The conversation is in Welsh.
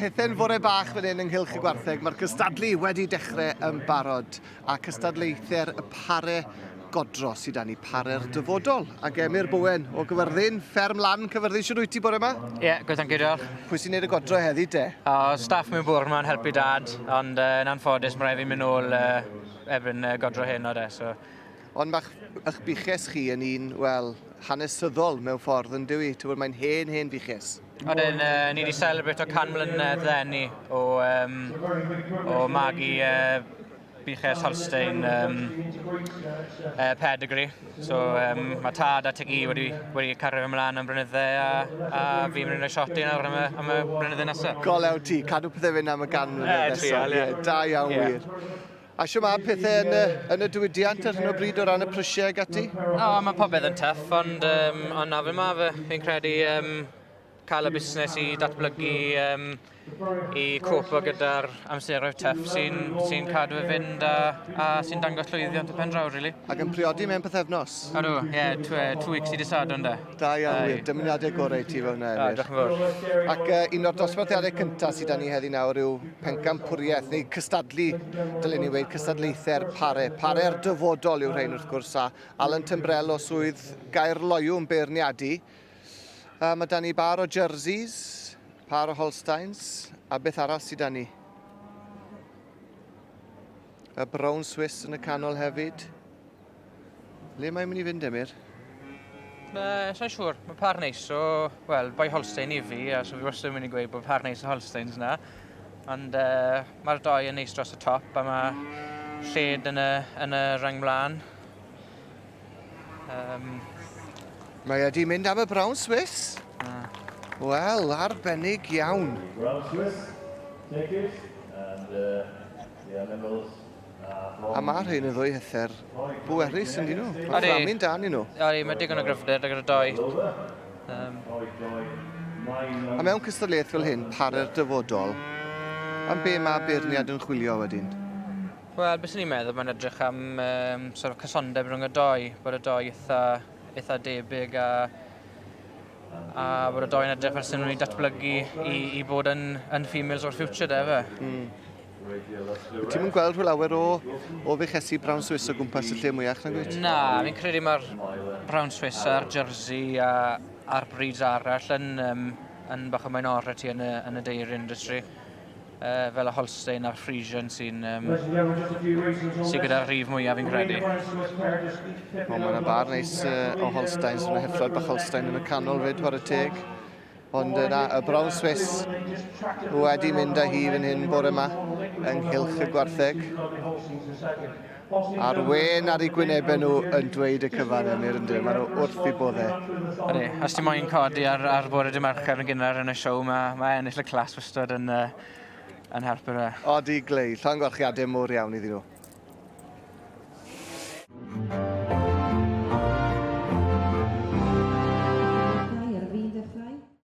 hithe'n fore bach fan hyn ynghylch y gwartheg, mae'r cystadlu wedi dechrau yn barod a cystadlaethau'r y pare godro sydd 'da ni, pare'r dyfodol. Ac Emyr Bowen o Gyfyrddin, fferm lan Cyfyrddin, shwt wyt ti bore 'ma? Ie, yeah, good, thank you, diolch. Pwy sy'n neud y godro heddi te? O, staff mewn bwrdd ma'n helpu dad, ond uh, yn anffodus mae rhaid fi mynd nôl uh, erbyn uh, godro heno de, so... Ond mae'ch eich buches chi yn un, wel, hanesyddol mewn ffordd yn dyw i? Ti'n mae'n hen, hen fuches. Odyn, uh, ni wedi celebrate o can mlynedd leni o, um, o magu uh, buches Holstein um, uh, pedigree. So um, mae tad a tegi wedi, wedi cario ymlaen am blynydde a, a fi'n mynd i roi shot i nawr am y, am y blynydde nesaf. Golew ti, cadw pethau fynd am y gan mlynedd nesaf. Ie, Da iawn yeah. wir. A shwt mae pethau yn y, yn y diwydiant ar hyn o bryd o ran y prisiau ag ati? O, oh, mae popeth yn tough, ond, um, ond na fel mae fe. Fi'n credu um, cael y busnes i datblygu um, i copo gyda'r amseroedd tough sy'n sy cadw e fynd a, a sy'n dangos llwyddiant y pen draw, really. Ac yn priodi mewn pythefnos? Ydw, ie, yeah, two, two weeks i disadwn da. Da iawn wir, dymuniadau gorau i ti fe hwnna, Emyr. Diolch yn fawr. Ac uh, un o'r dosbarthiadau cyntaf sydd da ni heddi nawr yw pencampwriaeth, neu cystadlu, dylen ni weud, cystadlaethau'r pare. Pare'r dyfodol yw'r rhain wrth gwrs, a Alan Timbrell o swydd Gaerloyw yn beirniadu. Uh, mae da ni bar o jerseys, par o Holsteins, a beth arall sydd da ni? Y Brown Swiss yn y canol hefyd. Le mae'n mynd i fynd, Emyr? Uh, Sa'n siŵr, mae par neis o, wel, boi Holstein i fi, a so fi wastad yn mynd i gweud bod par neis o Holsteins na. Ond uh, mae'r doi yn neis dros y top, a mae lled yn y, yn y rheng mlaen. Um, mae wedi mynd am y Brown Swiss. Mm. Wel, arbennig iawn. Brown Swiss, take it, and uh, the animals A mae rhain yn ddwy hyther bwerus yn dyn nhw. Mae fframyn da yn nhw. Odi, mae digon o gryfder gyda'r doi. Um. A mewn cystadleuaeth fel hyn, pare'r dyfodol, am be mae beirniad yn chwilio wedyn? Wel, beth ni'n meddwl, mae'n edrych am um, sort of cysondeb rhwng y doi, bod y doi eitha, eitha debyg a, a bod y doi'n edrych fel sy'n nhw'n datblygu i, i bod yn, yn females o'r future, de, fe. Mm. Ti'n mynd gweld rhyw lawer o, o fuchesi Brown Swiss o gwmpas y lle mwyach, nag wyt? Na, fi'n credu mae'r Brown Swiss a'r Jersey a, a'r breeds arall yn, um, yn bach o minority yn y, yn y dairy industry. Uh, fel y Holstein a'r Friesian sy'n um, sy gyda'r rhif mwyaf fi'n credu. O, mae yna bar neis uh, o Holsteins, yna heffrod bach Holstein yn y canol fyd, chwarae teg. Ond yna, y Brown Swiss wedi mynd â hi fan hyn bore yma ynghylch y gwartheg. A'r wên ar eu gwynebau nhw yn dweud y cyfan, Emyr, ynddo? Maen nhw wrth eu boddau. Ydy, os ti moyn codi ar, ar bore dy Mercher yn gynnar yn y siow, mae, mae ennill y clas wastad yn, uh, yn helpu fe. Odi, glei. Llongyfarchiadau mowr iawn iddyn nhw.